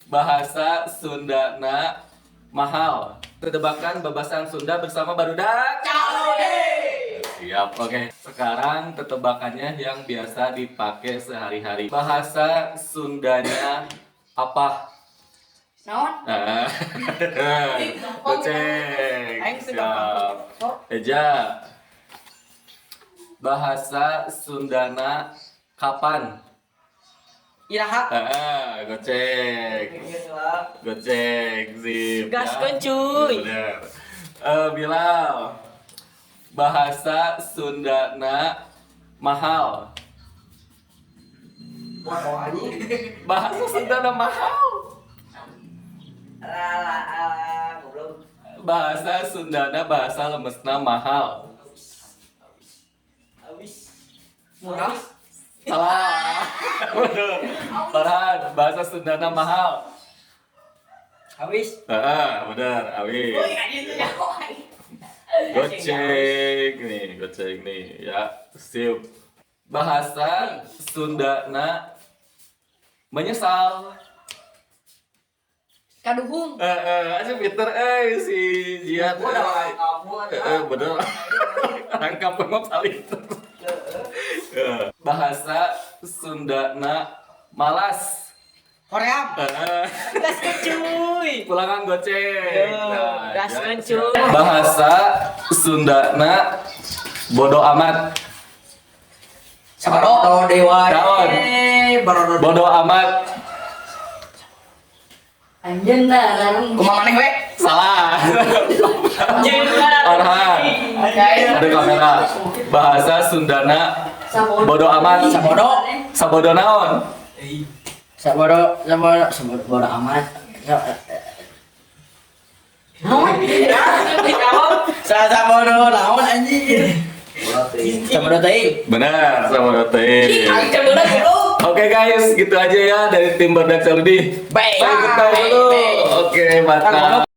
Bahasa Sundana mahal. Tetebakan babasan Sunda bersama Barudak. Siap, oke. Sekarang tetebakannya yang biasa dipakai sehari-hari. Bahasa Sundanya apa? Naon? Nah, goceng. Aing teu Siap. Eja. Bahasa Sundana kapan? Iraha. Ah, goceng. Goceng, sip. Gaskeun, ya. cuy. Bener. Eh, Bilal. Bahasa Sundana mahal. Waduh, anjing. Bahasa Sundana mahal. Alah, alah, goblok. Bahasa Sundana bahasa lemesna mahal. Awis. Murah. Salah. Betul. Farhan, bahasa Sundana mahal. Awis. Ah, benar, awis. Goceng nih, goceng nih, ya, sip. Bahasa Sundana menyesal. Kaduhung. Eh, eh, aja pinter eh si Jiat. Gua udah orang kampung. Eh, eh, bener. Orang kampung mah paling. Eh, bahasa Sundana malas. Hoream. Eh, Gaskeun, cuy. Pulangan goceng. Yo, Nah, gaskeun, ya, cuy. siap. Bahasa Sundana bodoh amat. Sabarodo dewa. Naon? Eh, barodo. Bodoh amat. Anjeun larang. Kumaha maneh we? Salah. Orhan. Ada kamera. Bahasa Sundana bodoh amat. Sabodo. Sabodo naon? Sabodo, sabodo, sabodo, bodo amat. Naon? Sabodo naon, anjing? Sabodo teuing. Benar, sabodo teuing. Aing teh bener goblok. Oke guys, gitu aja ya dari tim Barudak Caludi. Bye. Bye, goodbye dulu. Bye. Oke, mantap.